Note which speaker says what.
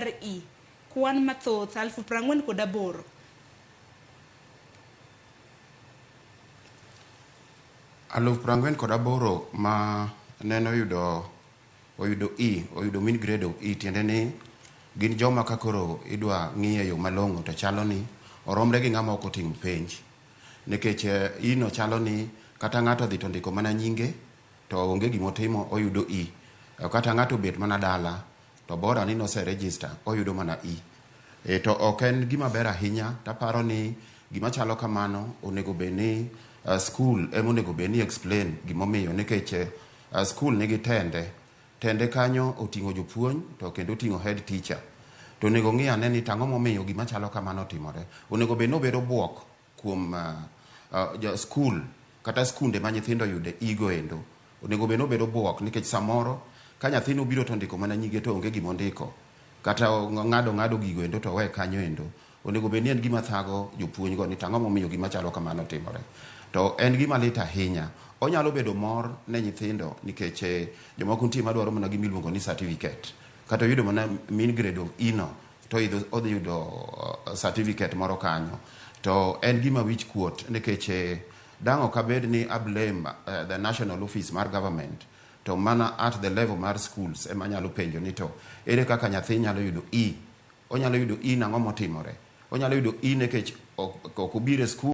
Speaker 1: mar E kwan mathoth 48,000.
Speaker 2: 48,000 ma nene oyudo oyudo E, oyudo mean grade of E, tiende ni gin joma ka koro idwa ng'i e yo malong'o to chalo ni oromre gi ng'ama ok otimo penj. Nikech E no chalo ni kata ng'ato odhi to ondiko mana nyinge to onge gima otimo oyudo E. Kata ng'ato obet mana dala to bora ni nose register oyudo mana E. E, to ok en gima ber ahinya taparo ni gima chalo kamano onego bed ni school ema onego bed ni explain gimomiyo nikech school nigi tende tende kanyo oting'o jopuonj to kendo oting'o head teacher to onego ng'i ane ni tang'o momiyo gima chalo kamano otimore onego bed ni obedo buok kuom school kata skunde ma nyithindo yude igo endo onego bed ni obedo buok nikech samoro ka nyathini obiro to ondiko mana nyinge to onge gima ondiko kata ng'ado ng'ado gigo endo to owe kanyo endo onego bed ni en gima thago jopuonj go ni tang'o momiyo gima chalo kamano timore to en gima lit ahinya onyalo bedo mor ne nyithindo nikech jomoko nitie madwaro mana gima iluongo ni certificate kata oyudo mana mean grade of E no to odhi yudo certificate moro kanyo to en gima wich kuot nikech dang' ok abed ni a blame the national office mar government to mana at the level mar schools ema anyalo penjo ni to ere kaka nyathi nyalo yudo E onyalo yudo E nang'o motimore onyalo yudo E nikech ok obiro e school.